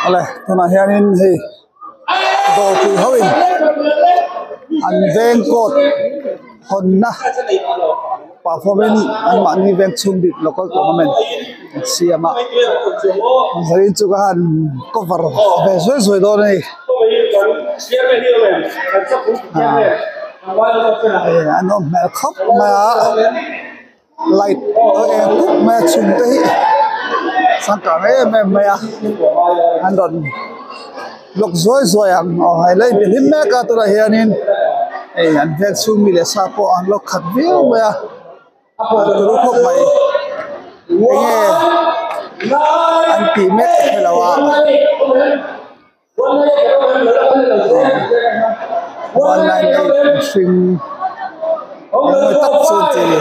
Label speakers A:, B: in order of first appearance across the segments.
A: Awle tunah hianin hei dawrpui ho in an veng court hawnna perform in an mahni veng chhung bik local tournament an siam a vawiin chu ka han cover ve zuai zuai dawn a ni ah an awm hmel khawp mai a. Light a eng khup mai a chhun te hi changkang em em mai a an rawn block zuai zuai ang aw hei la inti hlim mek a tunah hianin hei an veng chhung mi leh sa pawh an lo khat viau mai a an turu khawp mai enge an tih mek ka hre lo a. 198 mihring engemaw tak chu an ti a ni.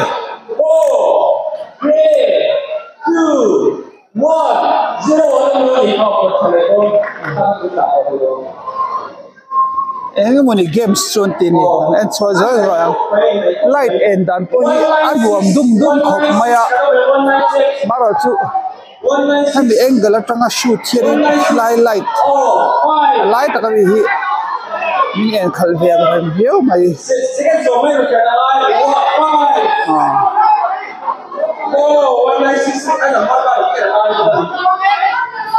A: Engemawni games chu an ti a ni an en chhuah zel zel ang light en dan pawh hi a nuam dum dum khawp mai a marawh chu. Hemi angle atanga shoot hianin lai light a lai taka mi hi min en khalh ve ang reng viau mai ah.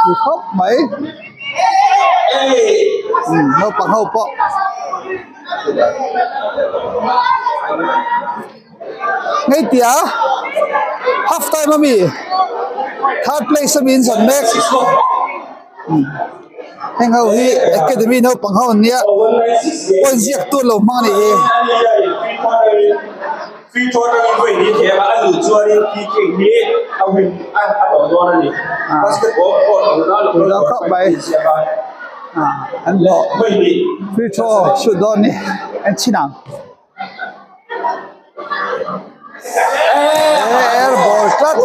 A: Ni khawp mai naupang ho pawh. Hei tia half time ami third place ami an zawn mek heng ho hi academy naupang ho an nia point ziak tu an lo hmang a nih hi. Khawp mai an hlawh free throw shoot dawn ni an chhin ang. Air ball tlat.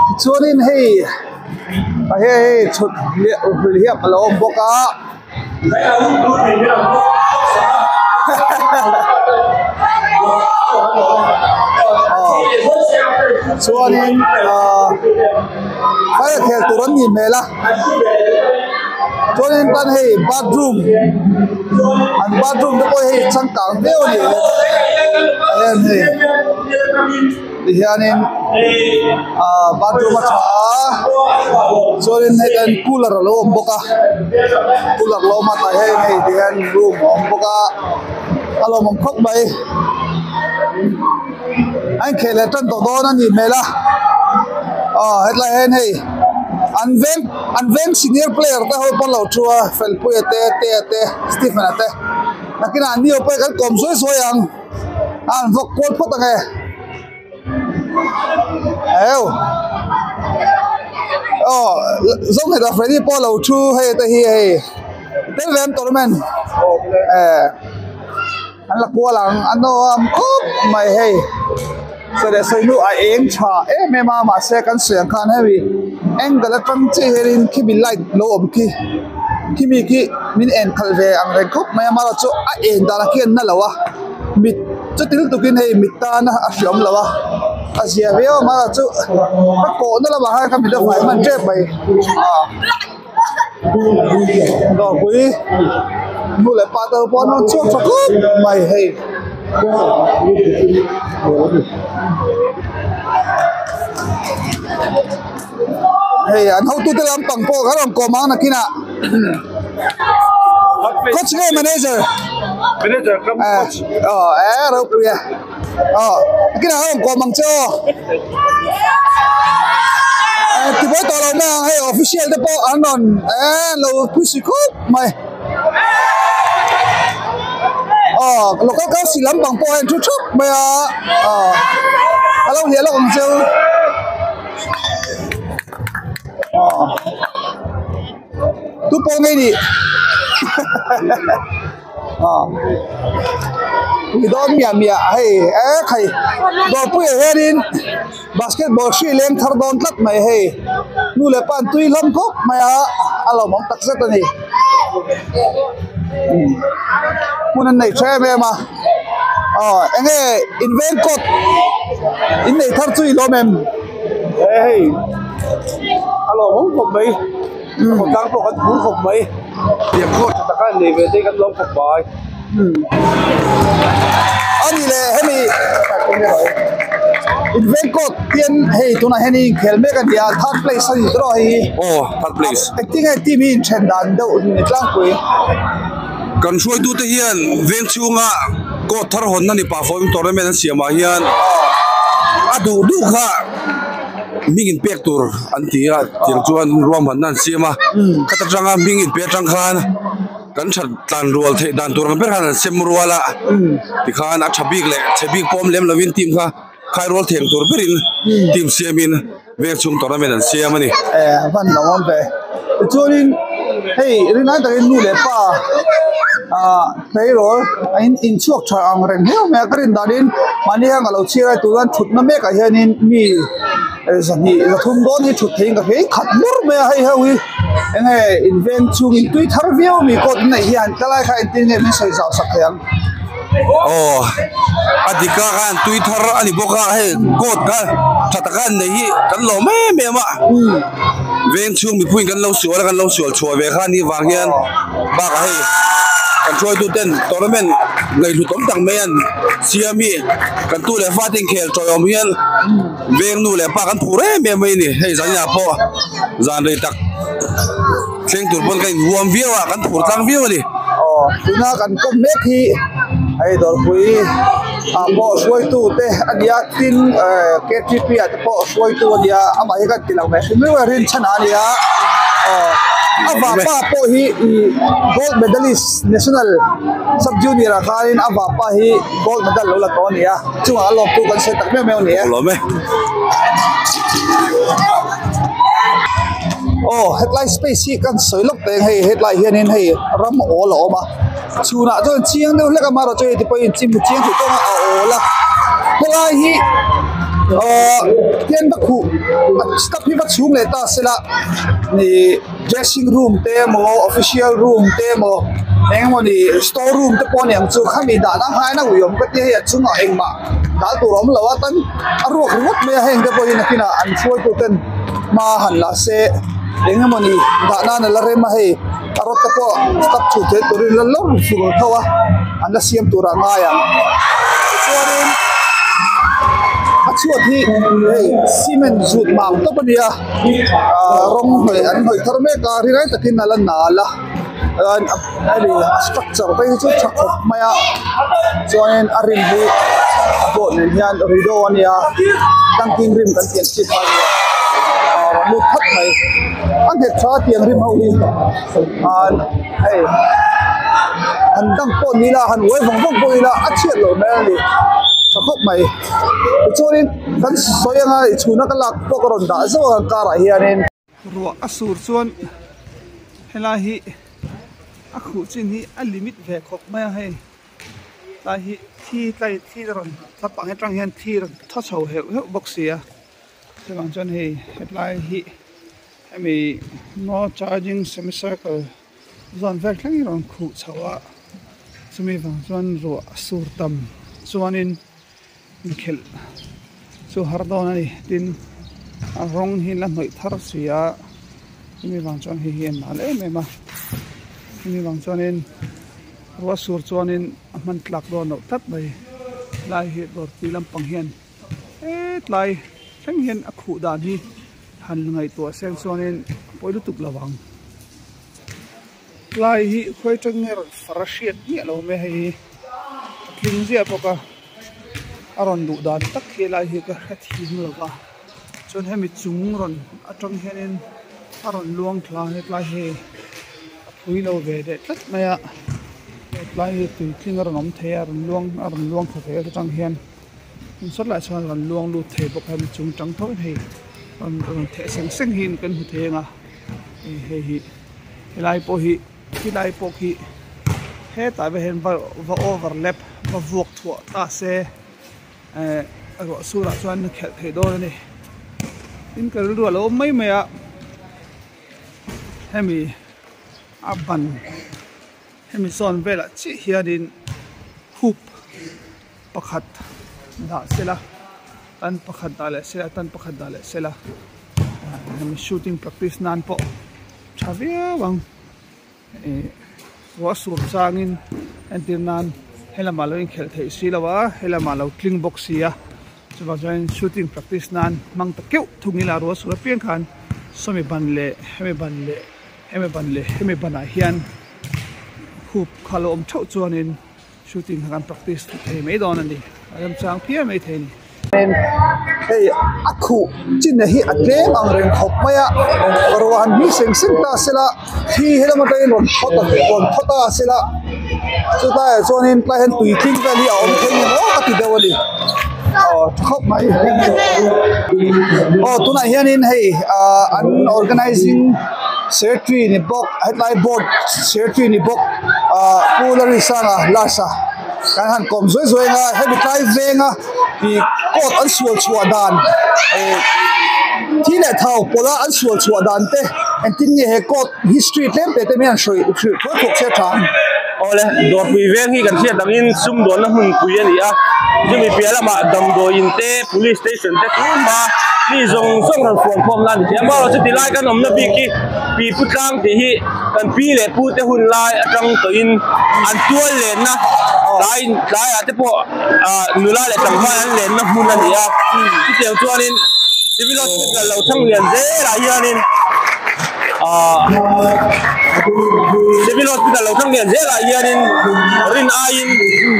A: Tichuanin hei hei hei chhut hliap a lo awm bawk a. Chuanin ahh fire khel tur an nih hmel a chuanin tan hei bathroom an bathroom te pawh hei changkang viau a ni a heng hei. Tihianin ah bathroom a tha a chuanin hei hian cooler alo awm bawk a cooler lo awm a tah hian hei tihian room a awm bawk a a lawmawm khawp mai a inkhel leh tan tawh dawn a nih hmel a aw hetlai ah hian hei an veng an veng senior player te ho pawn lo thu a Felpuia te Tea te Stephen a te nakinah an ni ho pawh hi kan kawm zuai zuai ang. A an vawk kual phawt ang e eu aw zawng hetah Freddy pawh lo thu hei te hi hei tel ve an tournament eh an la kual ang a nuam khawp mai hei sawi leh sawi hnu a eng tha em em a mahse kan sawi ang khan hemi angle atang chiah hianin khimi light lo awm khi khimi khi min en khalh ve ang reng khawp mai a amaherawhchu a en dan ah khian na lo a mit chuti lutukin hei mit tana a hreawm lo a a zia viau a amaherawhchu ka kawhna lamah khan ka mit a fai hman tep mai ah dawrpui nu leh pa te pawh an rawn chhuak tha khawp mai hei. Hei an hotute lampang pawh kan rawn kawm ang nakinah coach nge manager
B: manager kam coach
A: aw eh ropui e aw nakinah kan rawn kawm ang che aw eh tibuai tawh lo mai ang hei official te pawh an rawn eh lo phusi khawp mai aw local council lampang pawh hei an thu thup mai a aw a lo hliah lawk ang cheu. Tu pawh ngei nih mi dawn miah miah hei e khai dawrpuiah hianin basketball hri leng thar dawn tlat mai hei. Nu leh pa an tui hlawm khawp mai a, a lawmawm tak zet a ni. Hmun an nei tha em em a, aw eng nge in veng kawt in nei thar chu i lawm em?
B: He hei a lawmawm khawp mai, a khawtlang pawh kan phur khawp mai, tiang kawt tha taka an nei ve te hi kan lawm khawp mai.
A: A ni le hemi in veng kawt hian hei tunah hian inkhel mek a ni a third place a ni tawh hei hi.
C: Aw third place.
A: Engtin nge team hi inthen dan deuh ni tlangpui.
C: Kan hruaitute hian veng chhunga court thar hawnna ni pah fawm tournament an siamah hian a duh duh kha hming in pek tur an ti a tiang chuan ruahmanna an siam a khata tanga hming in pe atang khan kan that tlan rual theih dan tur ang ber khan an sem rual a tikhan a tha bik leh chhe bik pawm lem lovin team kha khai rual theng tur berin team siamin veng chhung tournament an siam a ni.
A: Eh a van lo awm ve tichuanin hei rinai takin nu leh pa ah tleirawl a in inchhuak tha ang reng hleuh mai a ka rin danin mahni hian ka lo chhiar a tuna thutna mekah hianin mi zahnih zathum dawn hi thut theiin ka hria khat bur mai a hei ho hi eng nge in veng chhungin tui thar viau ami coat an neih hian ka lai kha engtin nge min sawi zau sak thei ang.
C: Aw a dik a khan tui thar a ni bawk a hei coat kha tha taka an nei hi kan lawm em em a veng chhung mipuiin kan lo sual a kan lo sual chhuah ve kha anih vang hian bakah hei kan hruaitu ten tournament ngaihhlut awm tak mai an siam hi kan tu leh fate inkhel tawiawm hian veng nu leh pa kan phur em em mai a ni hei zaninah pawh zan rei tak thleng tur pawn ka inhuam viau a kan phur tlang viau a ni.
A: Aw tuna kan kawm mek hi hei dawrpui ah pawh hruaitu te a nia tin eh K T P ah te pawh hruaitu a nia amah hi kan ti lang ve hrim hrim a rinchhan a nia aw a vahpa pawh hi ih gold medalist national sub junior ah khanin a vahpa hi gold medal lo la tawh a ni a chungah a lawmtu kan sawi tak meuh meuh a ni e.
C: Lawm e.
A: Aw hetlai space hi kan sawi lawk teh ang hei hetlai hianin hei ram awl a awm a chhunah chuan chiang deuh hlek a amaherawh chu hei ti pawhin chim chiang theih tawng a a awl a helai hi ahh hian va khuh step hi va chhung leh ta sela ih dressing room te emaw official room te emaw eng emawni store room te pawh a ni ang chu khami dahna nghain a ui awm ka tia hei a chungah engmah dal tur a awm lo a tan a ruak ringawt mai a heng te pawhin a kinah an hruaitu ten hma han la se eng emawni dah nan a la rem a hei a rawt te pawh step chhut theih turin la lawr fur tho a an la siam tur ah ngai ang tichuanin a chhuat hi hei cement zut mang tawp a nia ah rawng hnawih an hnawih thar mek a rilai takin a la nal a. Hemi structure te hi chu tha khawp mai a chuanin a rim hi a pawh nen hian rido a nia tangking rim kan tih ang chi kha a nia a rawn lut phat mai a nghet tha tiang rim ho hi hei han dang pawh ni ila han uai vawng vawng pawh ila a chhiat loh hmel a ni tha khawp mai tichuanin kan sawi anga chhuna ka lak pawh ka rawn dah zauh a car ah hianin. Ruah a sur chuan helai hi a khuh chin hi a limit ve khawp mai a hei tlai hi thi tlai thi a rawn thlap ang atang hian thi rawn thaw chho heuh heuh bawk si a chuvang chuan hei hetlai hi hemi no charging semicircle zawn vel thleng hi rawn khuh chho a chumi vang chuan ruah a sur tam chuanin. Inkhelh chu har dawn a ni tin a rawng hi la hnawih thar si a chumi vang chuan hei hi a nal em em a chumi vang chuanin ruah sur chuanin a hman tlak dawn loh tlat mai lai hi dawr tui lampang hian hetlai thleng hian a khuh dan hi han ngaihtuah seng chuanin a pawi lutuk lo ang lai hi khawi atang nge rawn far a hriat miah lo mai hei hi a tling ziah bawk a. A rawn luh dan tak hi helai hi ka hre thim lo va chuan hemi chung rawn atang hianin a rawn luang thla hetlai hi a phui lo ve leh tlat mai a hetlai hi tui tling a rawn awm thei a rawn luang a rawn luang thla thei a atang hian sawt lai chuan a rawn luang lut thei bawk a hemi chung tang tho in hei rawn rawn theh seng seng hi kan hmu thei ang a hei hi helai pawh hi. Khilai pawh khi hetah ve hian va va overlap va vuak thuah ta se eh ruah surah chuan a khelh theih dawn a ni tin ka rilru a lo awm mai mai a. Hemi a ban hemi zawn velah chiah hianin hoop pakhat dah sela tan pakhat dah leh sela tan pakhat dah leh sela hemi shooting practice nan pawh tha viau ang ih ruah sur changin entir nan helamah lo inkhelh theih si lo a helamah lo tling bawk si a chuvang chuan shooting practice nan hmang ta keuh thung ila ruah sur apiang khan sawmi ban leh hemi ban leh hemi ban leh hemi banah hian hoop kha lo awm theuh chuanin. Shooting kha kan practice thei mai dawn a ni, a remchang phian mai thei a ni. Hei a khuh chin hi a tlem ang reng khawp mai a, ruah han hming seng seng ta sela thi helam atangin rawn thawt a rawn thawt a sela chutlaiah chuanin tlai hian tui tling vel hi a awm thei ni maw ka ti deuh a ni aw tha khawp mai aw tunah hianin hei ah an organizing secretary ni bawk hetlai board secretary ni bawk ah pu Larisanga last a kan han kawm zuai zuai ang a hemi tlai venga ih court an sual chhuah dan eh thi leh thau pawlh a an sual chhuah dan te engtin nge he court history tlem te te hian hruai hrilh thuai thuak se tha ang.
B: Awle dawrpui veng hi kan hriat angin sumdawnna hmunpui a ni a chumi piah lamah damdawi in te police station te tunhma mi zawng zawng rawn fuan khawm na a ni thei a amaherawhchu chu tilai kan awmna bik hi pi pu tlang tih hi kan pi leh pu te hun lai atang tawhin an tual lenna tlai tlaiah te pawh ah nula leh tlangval an lenna hmun a ni a chutiang chuanin civil hospital lo thang lian zelah hianin ah civil hospital lo thang lian zelah hianin rin aiin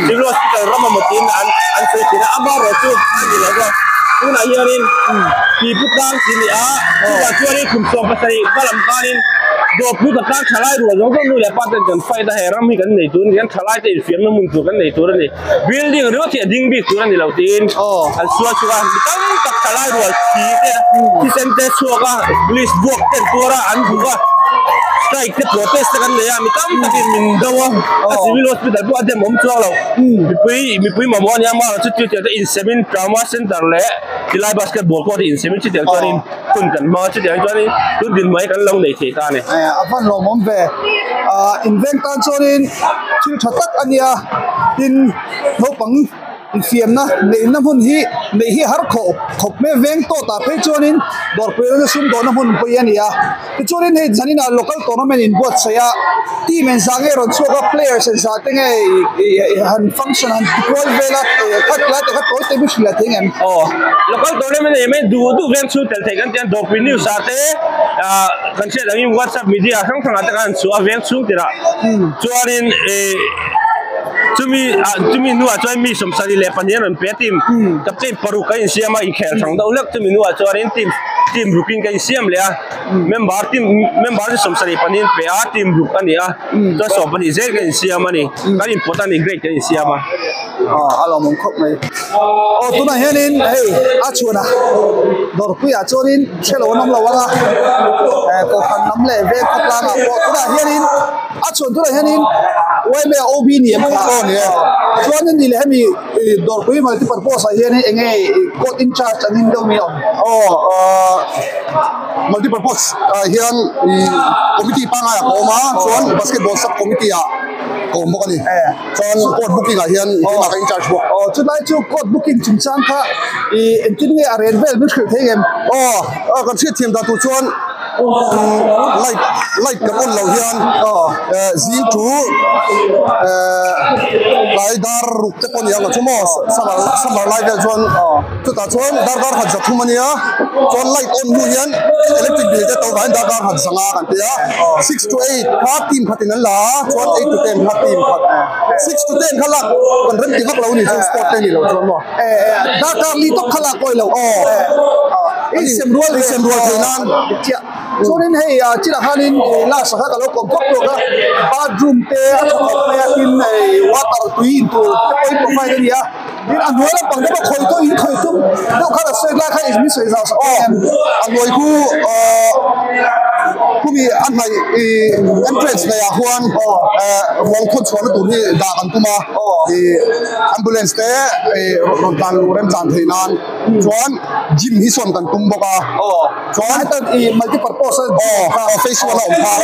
B: civil hospital ram emaw tiin an an sawi thin a amaherawhchu a ni lo va tunah hianin pipu tlang tih a ni a chutah chuanin kum 17 hma lam khanin dawrpui ka tlang thalai rual zawng zawng nu leh pa ten kan fight a he ram hi kan nei tur a ni kan thalai te infiamna hmun tur kan nei tur a ni building ringawt hi a ding bik tur a ni lo tiin an sual chhuak a mi tam tak thalai rual thi te thisen te chhuak a police buak te an tuar a an buk a strike te protest te kan nei a mi tam takin min do a a civil hospital pawh a dem awm chuang lo mipui mipui mamawh a nia amaherawhchu chu tiang te insemin trauma center leh tilai basketball court hi insemin chutiang chuanin hun kan hmang a chutiang chuanin tun dinhmun hi kan lo nei thei ta a ni.
A: A hman lawmawm ve ah inveng tan chuanin thil tha tak a nia tin naupang infiamna neihna hmun hi neih hi har khawh khawp mai a veng tawt ah phei chuanin dawrpui rana sumdawhna hmun pawh hi a ni a tichuanin hei zaninah local tournament inbuatsaih a team engzah nge rawn chhuak a players engzah te nge ih han function han ti kual vel a khat lai te kha tawi te min hrilh a thei ang em?
B: Aw local tournament nei mai duh duh veng chhung tel thei kan tia dawrpui news ah te ah kan hriat angin whatsapp media hrang hrang ah te khan an chhuah a veng chhung tirah chuanin ih chumi ah chumi hnuah chuan mi 72 an rawn pe a team captain paruk a insiam a inkhel hrang deuh hlek chumi hnuah chuanin team team rukin ka insiam leh a member team member chu 72 an pe a team ruk a ni a chuan 12 zel ka insiam a ni kan inpawt a ni grade kan insiam a.
A: Aw a lawmawm khawp mai. Aw tunah hianin hei a chhuanah dawrpuiah chuanin hrelo an awm lo ang a eh kohhran lam leh veng khawtlangah pawh tunah hianin a chhuan tunah hianin yma OB ni em kha aw ni e chuanin ni leh hemi dawrpui multipurpose ah hianin eng nge court in charge angin deuh mi a awm.
D: Aw ah multipurpose ah hian ih committee pangngai ah ka awm a chuan basketball sub committee ah ka awm bawk a ni. Chuan court booking ah hian keimah ka in charge bawk.
A: Aw chulai chu court booking chungchang kha ih engtin nge a ren vel min hrilh thei em?
D: Aw kan hriat thiam dan tur chuan light light kan on loh hian zing thu tlai dar ruk te pawh a ni ang chu maw summer summer lai vel chuan chutah chuan darkar khat za thum a nia chuan light on hnu hian electric bill te to vangin darkar khat zanga kan ti a 6 to 8 kha team khatin an la a chuan 8 to 10 kha team khat 6 to 10 kha lak kan rem ti vak lo ni chu sport te ni lo chuan maw
A: darkar li tawp kha lak pawh lo
D: i sem rual i sem rual thei nan
A: chuanin hei chilah khanin last ah kha ka lo kawm khawp tawk a bathroom te a tha khawp mai a tin hei water tui in tur te pawhin provide a ni a. Tin a hnuai lampang te pawh khawi tawh in khawi tum deuh khan a sawi lai khan min sawi zau sak em.
D: A hnuai khu khumi a hnaih ih entrance hnaih ah khuan ruang khawn chhuahna tur hi dah kan tum a ih ambulance te ih rawn tlan luh remchan theih nan chuan gym hi sawn kan tum bawk a chuan
A: ih multi purpose
D: aw phase one a awm kha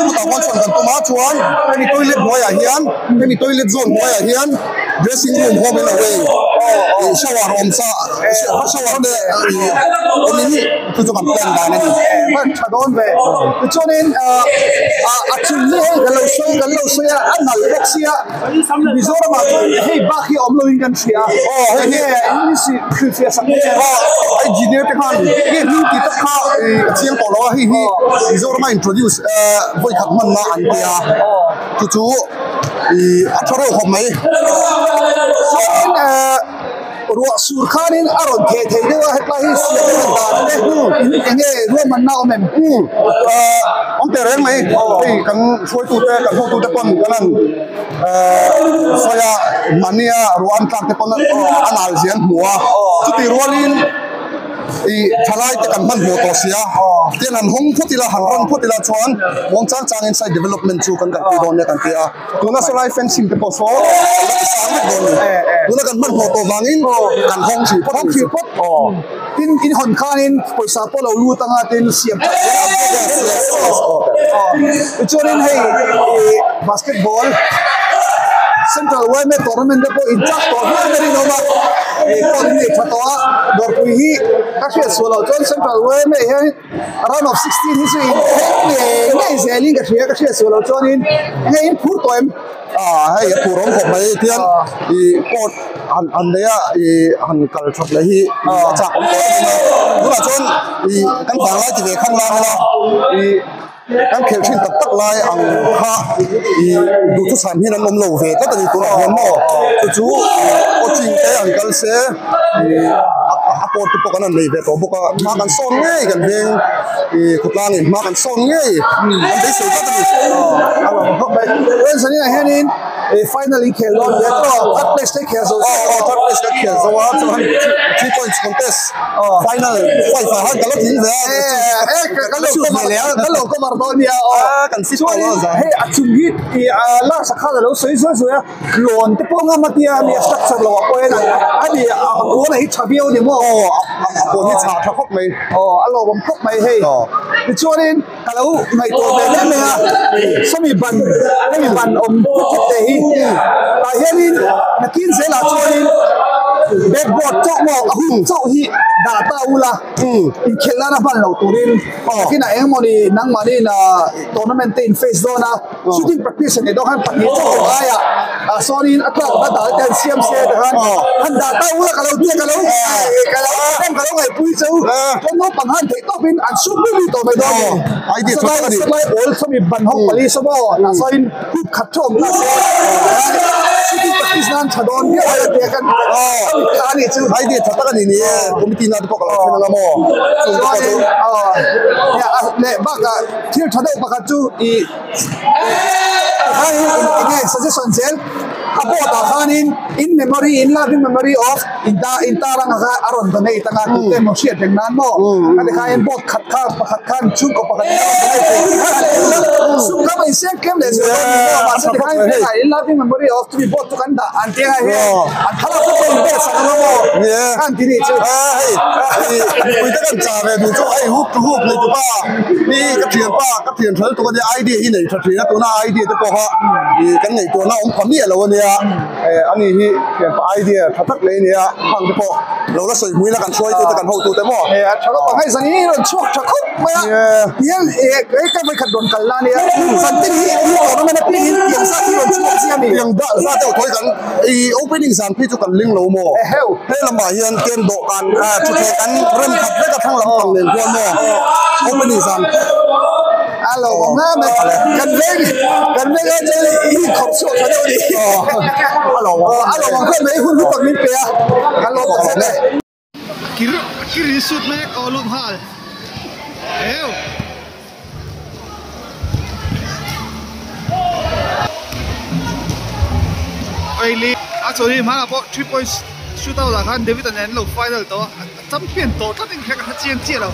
D: chutah khuan sawn kan tum a chuan hemi toilet hnuaiah hian hemi toilet zone hnuaiah hian. Dressing room home and away ih shower awm sa shower te ih awm in chu chu kan plan dan a ni.
A: Hman tha dawn ve. Tichuanin a chung hi hei kan lo sawi kan lo sawi a a nalh bawk sia Mizoram ah chuan hei bak hi awm loin kan hria.
D: Aw hei hi
A: English hrilhfiah sak mai
D: aw engineer te khan hei hming tih tak kha ih a chiang tawh lo a hei hi Mizoram a introduce vawi khat hmanna an tia chu chu. Ih a tha reuh khawp mai.
A: Chuanin eh ruah sur khanin a rawn theh thei deuh a hetlai hi siam a dan te in eng nge ruahmanna awm em?
D: Umm eh awm teh reng mai hei kan hruaitute kan hotute pawn kan han eh sawi a mahnia ruah an tlak te pawn a nal zia an hmu a chutih rualin Ih thalai te kan hmanhmawh tawh sia, tiang han hawng phawt ila, han run phawt ila chuan muang chang changin site development chu kan kalpui dawn nia kan ti a, tuna sawlai fencing te pawh saw a la ti sang vek dawn a ni, tuna kan hmanhmawh tawh vangin kan hawng hrih phawt a ni chu.
A: Tin in hawn khanin pawisa pawh lo lut anga tin siam that zel a tichuanin hei basketball central yma tournament te pawh inchak tawh viau in a rinawm a. He pawh hi tha tawh a, dawrpui hi ka hriat sual loh chuan Central YMA hian round of 16 hi chu in thleng ngei ngei zelin ka hria ka hriat sual loh chuanin enge in phur tawh em?
D: Ah hei a phur awm khawp mai tiang ih court han han nei a ih han kal that leh hi a chak awm tawh em em a tunah chuan ih kan vanglai ti ve khang lai ila ih Kan khelh thin tak tak lai ang kha ih duhthusam hian an awm lo ve tlat a ni tunah hian maw chu chu coaching te an kal se ih a court te pawh kan han nei ve tawh bawk a hma kan sawn ngei kan veng ih khawtlangin hma kan sawn ngei an beisei tlat a ni.
A: A lo khawp mai. Tanzania hianin ih final in khel dawn nia tawh third place te khel zo
D: aw third place ka khel zo a chuan three points contest final five ah khan ka la tling ve a
A: ka lo cover ka lo cover dawn nia aw
D: kan fit tawh lo
A: hei a chung hi i last ah khan a lo sawi zuai zuai a lawn te pawh ngam a tia mi a structure lo ah pawh hian a ni a kuan hi tha viau ni maw
D: aw a kuan hi chhah tha khawp mai
A: aw a lawmawm khawp mai hei tichuanin Ka lo ngaihtuah ve hle mai a, sawmi ban hemi ban awm thut thut te hi tah hianin nakin zelah chuanin backboard chauh maw a hun chauh hi dah ta ula inkhelh nana hman loh turin nakinah eng emawni nangmahniin tournament te in face dawn a shooting practice a nih dawn khan pahnih chauh awm aiah ah sawnin a tlak a dah te han siam se te khan han dah ta ula ka lo tia ka lo ka lo ka lo ngaihpui cheu chuan naupang han theih tawpin an sut mai mai tawh mai dawn a ni.
D: Idea tha tak a ni.
A: Sawtlai awl sawmi ban hawk pali saw maw tah sawn hup khat thu awm ta se shooting practice nan tha dawn viau a tia kan ta a nih chu.
D: Idea tha tak a ni ni e committee na te pawh ka lo thlen anga maw.
A: Chuanin leh bakah thil tha deuh pakhat chu i enge suggestion zel a board ah khanin in memory in loving memory of in tar anga kha a rawn donate anga tih te emaw hriat reng nan maw a ti khain board khat kha pakhat khan chhungkaw pakhat in a rawn donate thei tih kha sum kha mai siam tlem leh zual dawn ni maw mahse ti khain hengah in loving memory of chumi board chu kan dah an ti anga hei an thlalak te pawh in bel sak anga maw kha an ti nih chu
D: hei mipui te kan chah ve duh chu hei hup tu hup nei tupa hi ka thianpa ka thian tha lutuk ania idea hi nei tha thin a tuna idea te pawh kha ih kan ngaihtuahna awm pha miah lo ania eh ani hi thianpa idea tha tak mai ania hang te pawh lo la sawi hmuin a kan hruai tute kan hotu te maw
A: eh a tha lawk ang hei zan in rawn chhuak tha khawp mai a tiang eh ka vawikhat rawn kal la ania zan te hi tournament a piangin tiang zat hi rawn chhuak chiang a ni
D: tiang zat deuh thawi kan ih opening zan phei chu kan ling lo maw he lamah hian ken dawhkan thutthleng kan rem khat vek a thlang lampang nen khuan maw opening zan
A: a lo awm hle mai kan veng kan veng a chuan i khawp chhuak tha deuh a ni
D: a lo awm
A: a lo awm khawp mai hun hlu tak min pe a kan lo tak zet e. Kir kir in sut mek aw lut nghal heu. Oili a chaw hi hmanah pawh 3. Shoot out ah khan David-a nen an lo final tawh a, a champion tawh tlat in kha ka hre chiang chiah lo.